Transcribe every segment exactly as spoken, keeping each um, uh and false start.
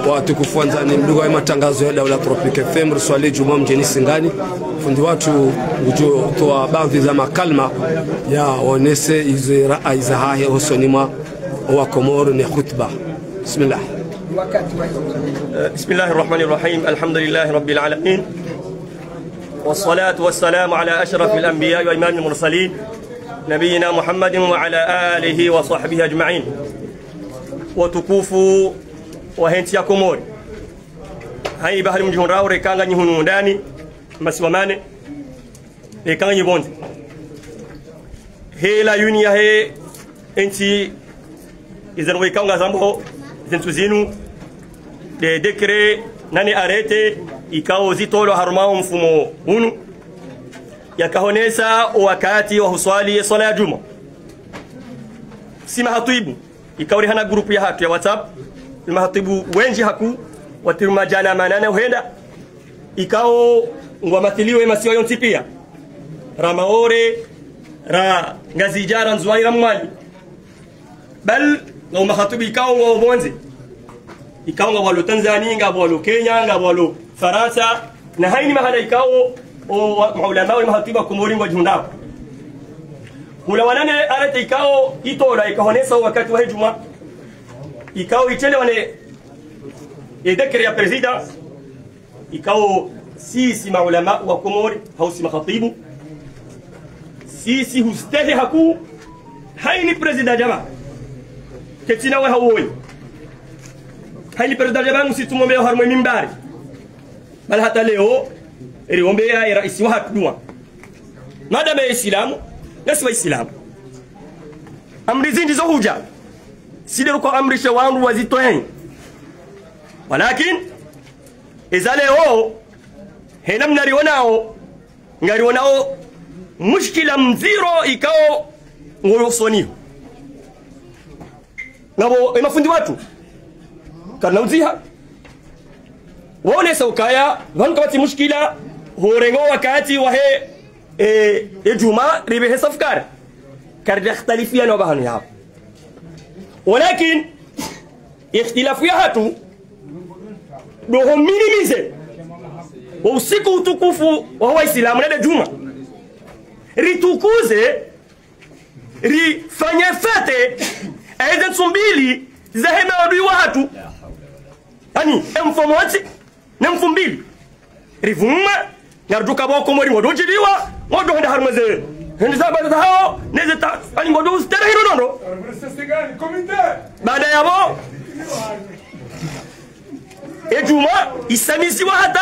Watukufu wandzani, mdungao ye matangazo ya Daula Tropic F M, riswali djumwa mdjini Singani. Fundi watru ngudjo towa baadhwi za makalima ya wonese izo rai zahahe hosoni mwa wa Komori ne khutba. Bismillah. بسم الله الرحمن الرحيم. الحمد لله رب العالمين. والصلاة والسلام على أشرف الأنبياء وإمام المرسلين نبينا محمد وعلى آله وصحبه أجمعين. Watukufu wa yentsi ya Komori, hayiba hali mdjihundrao, reka nganyi hunu ndani masiwa mane, reka nganyi pvondze. He la yuni yahe yentsi, izo nde ikao ngazambo ze ntsu zinu, nde décret nane arrêté ikao zitolwa harumwa wo mfumo unu, yakahonesa wo wakati wa huswali ye swala ya djumwa. Si mahatwibu, ikao rihana groupe yahatru ya WhatsApp, ni mahatwibu wendji hakuu, watriru madjana manane uhenda, ikao ngwamathiliwo ye masiwa yontsi pia, ra Maore, ra Ngazidja, ra Ndzuwani, ra Mwali. Bal ngapvo mahatwibu ikao ngwao pvondze, ikao ngapvo walo Tanzanie, ngapvo walo Kenya, ngapvo walo Farantsa, na hayina mahala ikao wo wa, maulama wo mahatwibu wa Komori ngwadjihundrao. Hula wa nane arrêté ikao itolwa ikahonesa wo wakati wahe djumwa, ikao ichelewa ne ye décret ya président, ikao sisi maulama wa Komori, hau si mahatwibu, sisi hustehi hakuu, hayina président djaba, ketsina we hau woyi. Hayina président djaba ngusi tsumombeya harumwa ye mimbari. Bal hata leo, riombeya ye raisi wahatru dua. Madamu ye Isilamu, nasi wa Isilamu. Amri zindji zo hudja, si nde ruko amrishe wandru wazitwehe. Walakini, eza leo, he namna rionao, ngarionao mushkila mdziro ikao ngoyo usoni. Ngapvo ye mafundi watru, karina udziha, waonesa ukaya pvanu kapvatsi mushkila, hurengo wakati wahe e, e djumwa ripvehe safu carré. Karidja ikhtalifiana wo pvahanu yapvo. Walakini, ikhtilafu yahatru, ndo ho minimiser wo usiku utukufu wa Isilamu nde djumwa. Ritukuze, rifanye fête, eze ntsu mbili zahe maadui wahatru. Yaani, ye mfumontsi, ne mfumbili. Rivumwe, ngarudjuwa pvo Komori ngwadjo djiliwa, ngwadjo henda harumwa ze hindru za bada zahao, neze ta, yaani ngwadjo ustehi hindru nono. Baada yapvo, e djumwa, isamisiwa hata,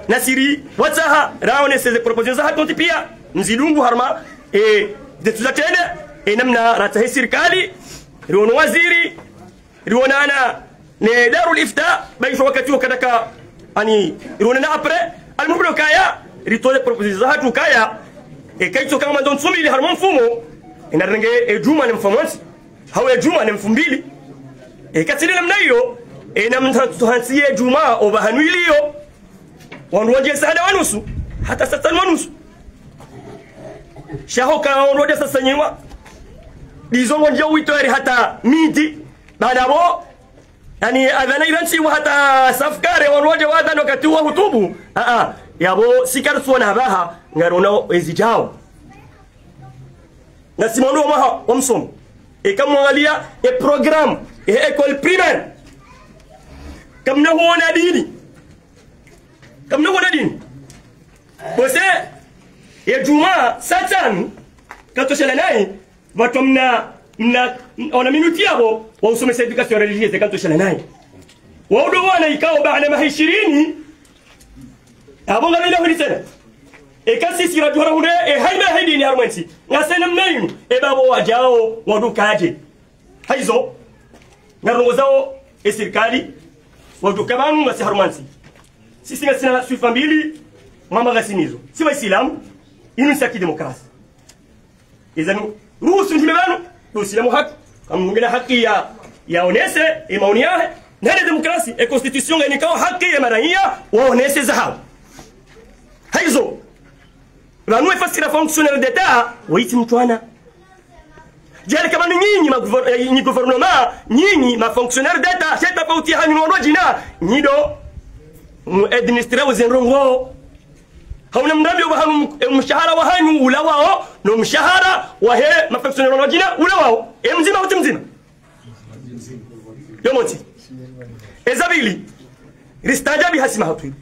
nasi ri, watsaha, raonese ze proposition zahatru ntsi pia, mzidungu harumwa, e, ze ntsu za tende, e namna ratsahe sirikali, riono waziri, rionana ne Darul Ifta, baisho wakati wo kadaka, yaani, rionana après, almuhim ukaya, ritowe proposition zahatru ukaya, e, kaitso kama ndo ntsu mbili harumwa mfumo, e, narenge e djumwa ne mfumontsi, hau e djumwa ne mfumbili. E, katsi nde namna iyo, e, namna tsu hantsi ye djumwa, wo pvahanu iliyo. Wandru wandjie saa nne wa nusu, hata saa nne wa nusu. Sha hoka wandru wandjie saa nne wa, ndizo ngondjia huit heures hata midi, baada pvo, yaani, adhana irantsiwa hata safu carré, wandru wandjie wadhana wakati wa hutubu. Aa, yapvo, si karitsuona hapvaha, ngarionao ezi djao. Ngasi mwando wa mwaha wa msomo. Eka mwangalia e programme, e école primaire, kamna huona dini. Kamna huona dini. Pvose, ye djumwa, saa ntsanu, kantoshelea nayi, pvatsu mna, mna, ona minute yapvo, wa usomesa éducation religieuse, kantoshelea nayi. Wa udo wana ikao baada maha ishirini, apvo ngapvo ila huli tsena. Eka sisi radjuha rahundre, e hayina hayina dini harumwa entsi. Ngasi namna inu, e pvapvo wadjao, wandru kadje. Hayizo, ngarongozao, e sirikali, wandru ka pvanu ngasi harumwa entsi. Sisi ngasina swifa mbili, mwamba ngasi nizo. Si wa Isilamu, inu ntsi ya kidemokrasi. Eza nu ruhusu ndjime pvanu, ndo Isilamu haki, kamngena haki ya, yaonese, e maoni yahe, na nde demokrasi, e constitution ngayinikao haki ya maraiya, waonese zahao. Hayizo, pvanu e fasira fonctionnaire d'État, wayitsi mtwana. Djeli kama ni nyinyi ma gouver-, eh, nyi gouvernement, nyinyi ma fonctionnaire d'État, sha tafauti hanyu no wandru wadjina, nyi ndo mu administrer wo ze ndrongoo. Hauna mndru ambiyo hanu, eh, mshahara wahanyu ulawao, no mshahara wahe ma fonctionnaire wandru wadjina ulawao. E mdzima hutsi mdzima. Yo motsi. Eza pvili, ristaadjabi ha sima hatru.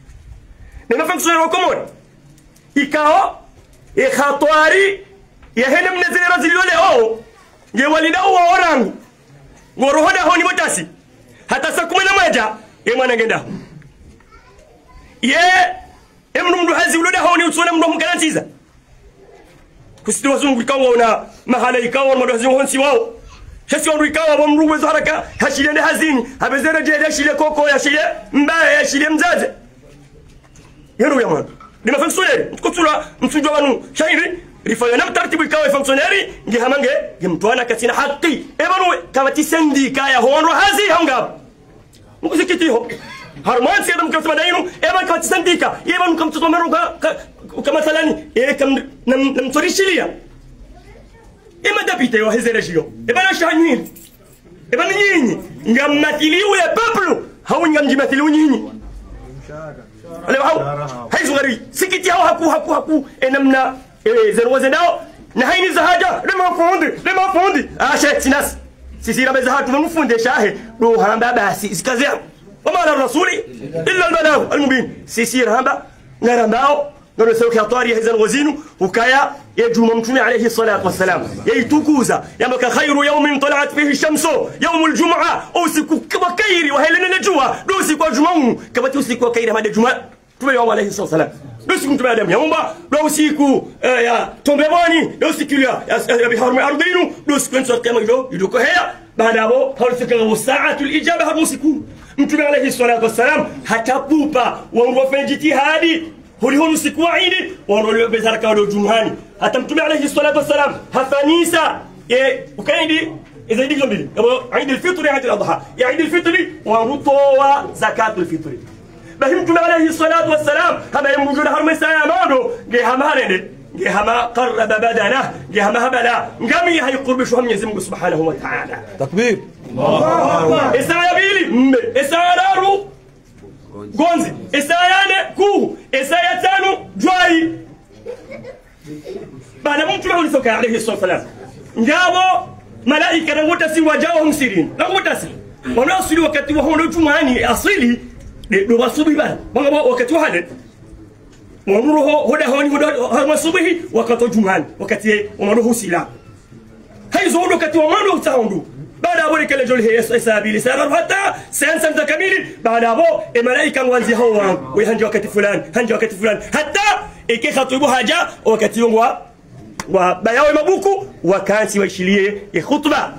Ne ma fonctionnaire wa Komori. Ikao, e hatwari, yahe namna ze lera zilio leo, nge walida uwo orangu. Ngo roho dahoni motasi. Hata saa kume na mwedja, ye mwana nge ndaho. Ye, e mndru mndru hazi ulo dahoni utsona mndru wa mkalantsiza. Kusitiri wazungu ikao ngwaona mahala ikao wandru hazi wontsi wao. Sha si wandru ikao wao mndru wezo haraka, hashile nde hazini, hapveze redjeli hashile koko, hashile mbaye, hashile mdzadze. Yero ya mwana. Ndi ma fonctionnaire, mtsukutsula, mtsudjuwa wanu, shahiri, rifanya na mtaratibu ikao e fonctionnaire, nge hama nge, nge mtwana katsina haki. E pvanu we, kapvatsi syndicat yaho wandru hazi, hau ngapvo. Mkusikitiho. Harumwa ntsi eba mkabisa madainu, eba kapvatsi syndicat, eba mkamtsoto meruka, ka, ka mathalani, e kam, nam, namtsorishilia. E ma député wa heze région. Eba na shanyu hili. Eba ni nyinyi. Ngammathiliwo ye peuple. Hau ngamdjimathiliwo nyinyi. Ale hau. Haizo ngari. Sikiti hau haku, haku, haku. E namna Eh, ze ndrongoo zendao, na hayini zahadja, le mafundi, le mafundi. Ah, she, tsi nasi. Sisi ramba zahatru mafundi, shahe, ndo hamba basi, zikaze. وما على الرسول إلا البلاغ المبين. Sisi ramba, ngarambao, ngaroseo ke hatwari yahe ze ndrongoo zinu, ukaya, ye djumwa Mtrume alayhi swalatu wassalam, yaitukuza, yamba ka خير يوم طلعت فيه الشمس يوم الجمعة, usiku wa kheri wahelene le djuwa, ndo usiku wa djumwa unu, kapvatsi usiku wa kheri hama nde djumwa. Mtrume wa alayhi salatu wassalam. Ndo usiku Mtrume Adamu yaumbwa, ndo usiku, eh, yatrombe pvwani, ndo usiku ya, ya, ya, ya biharu mwe ardhwi inu, ndo usiku entsi ya kiyama ilo, ilo koheya, baada yapvo, haulo usiku wa saatul ijaba, haulo usiku. Mtrume alayhi salatu wassalam, hata pupa, wandru wafanya jitihadi, holiho usiku wa idi, wandru waliopveza raka walo djumwani. Hata Mtrume alayhi salatu wassalam, hafanyisa, e, ukaidi, eza idi zo mbili. Yapvo Eid al-Fitr, Eid al-Adha. Ya Eid al-Fitr, wandru utowa zakatul fitr. Bahi Mtrume alayhi salatu wassalam, hama yembudjula harumwa esaya ya mwando, nge hama harende, nge hama قرب بدنه, nge hama habala, ngamiya hayikurubisha ha Mwenyezi Mungu Subhanahu wa Ta'ala. Takbir. Allahu Akbar. Esaya ya pvili, mbe. Esaya ya raru, ngondzi. Esaya ya nne, kuhu. Esaya ya tsanu, djwayi. Baada Mtrume hauliza ukaya alayhi salatu wassalam, ngapvo malaika rangu tasi wadjao msirini. Rangu tasi. Wanu asili wakati wa hondo djumwani asili, nde, ndo wasubuhi bana. Wanga wa-, wakati wa hale. Wanu roho, hodahoni, hoda, harumwa subuhi, wakati wa djumwani. Wakati ye, wanu roho usila. Haizo ndo wakati wa mwando utsaha ndo. Baada yapvo lekele djoli he esaya ya pvili, esaya ya raru hata, sensa nta kamili. Baada yapvo, e malaika ngwandzihao wanu. We handja wakati fulani, handja wakati fulani. Hata, eke khatibu hadja, wakati wo ngwa, ngwabayawo e mabuku, wakantsi waishiliye ye khutba.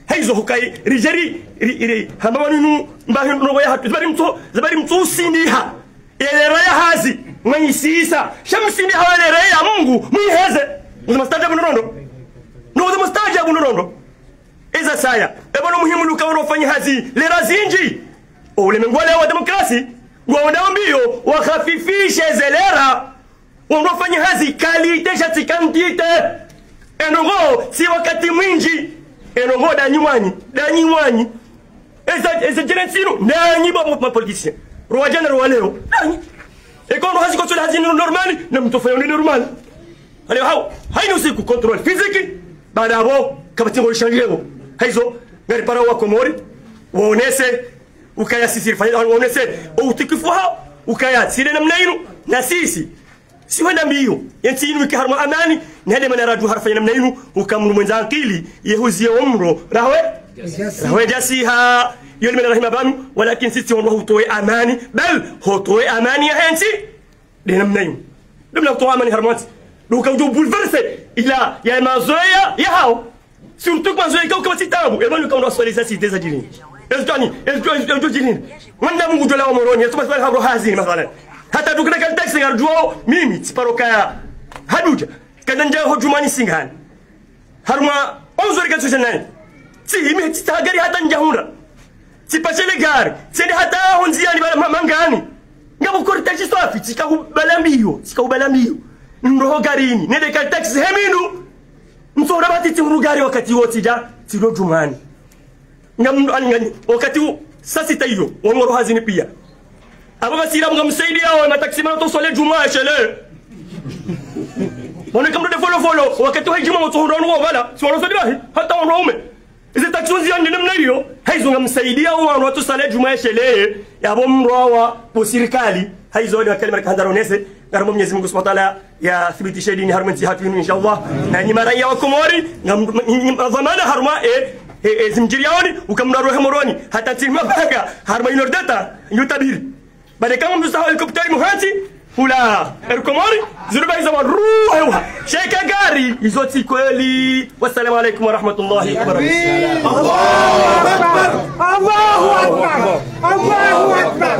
Haizo hukayi, ridjeri, ri, ri, hamba wanu nu, mba hindru no ya hatu, zabari mtso, zabari mtso usindiha. Ye lera ya hazi, mwayisisa. Sha msindiha ye lera ya Mungu, mwiheze. Muze mustaadjabu ndrongoo. Muze mustaadjabu ndrongoo. Eza saya. Eba no muhimu luka wanu wafanya hazi, lera zindji. O ulemengu wa leo wa demokrasi, ngwaonao mbiyo, wahafifishe ze lera. Wandru wafanya hazi qualité sha tsi quantité. E ndrongoo, tsi wakati mwindji. E ndrongoo danyi wanyi, danyi wanyi. Eza, eza djele ntsinu, danyi bo, bo, ma politiciens. Rowa djana, rowa leo, danyi. Eka wandru hazi kotsola hazi ni normal, na mtsofa yo ni normal. Aleo hau, hayini usiku contrôle physique, baada yapvo, kapvatsi ngoli shandjile pvo. Haizo, ngari para wa Komori, waonese, ukaya sisi rifanya, waonese, o utukufu hao, ukaya tsi nde namna inu, na sisi. Si hwenda mbiyo, yentsi inu ike harumwa amani, ni hade mana radju harifanya namna inu, uka mndru mwendza ankili, ye huziye wo mro, rahwe, rahwe djasiha, yo ni mana rahima pvanu, walakini sisi wandru hutowe amani, bal, hutowe amani yahe ntsi, nde namna inu. Nde mna hutowa amani harumwa ntsi. Ndo uka udjo bouleverser, ila, ya mazoea, yahao. Surtout kwa zoe ikao kapvatsi tabu, eba nuka ndo swali za site za djilini. Ezo tani, ezo, ezo, ezo djilini. Mwana Mungu djola wa Moroni, ezo maswali habro hazini, mathalan. Hata tukina kali taxi ngarudjuwao, mimi, tsiparo kaya. Hadudja, kanda ndja ho djumwani Singani. Harumwa onze heures katsu shenani. Tsi, imi, tsitsaha gari hata ndja hundra. Tsipashe le gari, tsende hata ho ndziyani bala ma-, mangani. Ngapvo korita shiswafi, tsika hubala mbiyo, tsika hubala mbiyo. Ndo ho garini, nende kali taxi he mindu. Mtsohura pvatsi tsi hurugari wakati wo tsidja, tsidjo djumani. Ngam-, ani ngani, wakati wo, saa sita iyo, wanu waro hazini pia. Apvo pvasira mngamsaidiao, mataxi mana to swali djuma ya shele. Mwana kamdo de folo folo, wakati wa djuma mtsohura wanu wapvala, si wanu swali bahi, hata wanu waume. Izi taxi ndziani namna iyo, haizo ngamsaidiao wanu watsu swali djuma ya shele, yapvo mdru wa, wa sirikali, haizo wali wa kalima kahandza ronese, ngarimomba Mwenyezi Mungu Subhanahu wa Ta'ala, yathibitishe dini harumwa entsi hatru inu, inshallah. Na nyi maraya wa Komori, ngam-, nyi, nyi, madhwamana harumwa, e, e, e, zimdjiriyaoni, uka mdru arohe Moroni, hata ntsi mapanga, harumwa une heure de temps, nyu tabiri. Bale kamwe mdru saha helicoptère muhantsi, hula, Air Komori, zinu bahi za wa ruhe uha. Sheka gari, izo tsi kweli. Wassalamu alaikum warahmatullahi wabarakatuh. Allahu Akbar! Allahu Akbar! Allahu Akbar!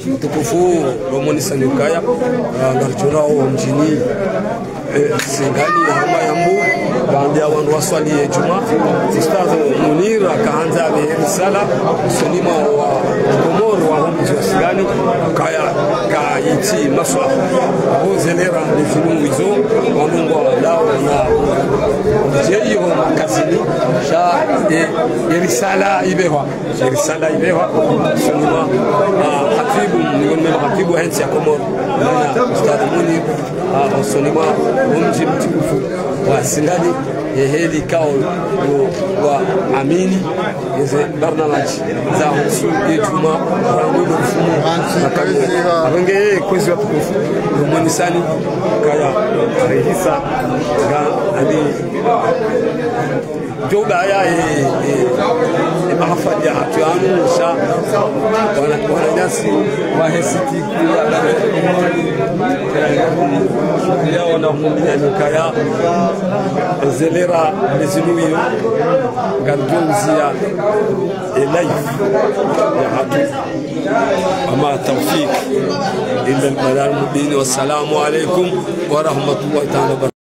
Mtukufu, romonisa nukaya, ah, ngaridjo nao mdjini, eh, Singani, harumwa ya mbu, baanda ya wandru waswali ye djuma, Ustadh Munir, akahandza apve risala, usoni mwa wa Komori wa mdji wa Singani, kaya, kayitsi maswa. Apvo zelera ni zinu izo, wandru ngwalao na, djeyo makazini, sha, eh, ye risala ipvehwa. Risala ipvehwa, usoni mwa, ah, khatibu, miongoni mwa makhatibu wa entsi ya Komori, na Ustadh Munir, ah, usoni mwa mdji mtukufu wa Singani, ye heli kao wa, wa amini, eze barnamaji za husu ye djuma, rangu mfumo, makabila. Apvenge kwezi watukufu, romonisani, kaya, rehisa, nga, ani, Djo baya, eh, eh, eh, mahafali ya hatru yanu, sha, wana, wananyasi, wahe siti, kula, ya wana kumbi ya nukaya, zelera, lezinu iyo, ngaridjo uzia, eh, live, ya hatru. Ama tawfik, illa al-balagh al-mubin. Wassalamu alaikum wa rahmatullahi ta'ala wa barakatuh.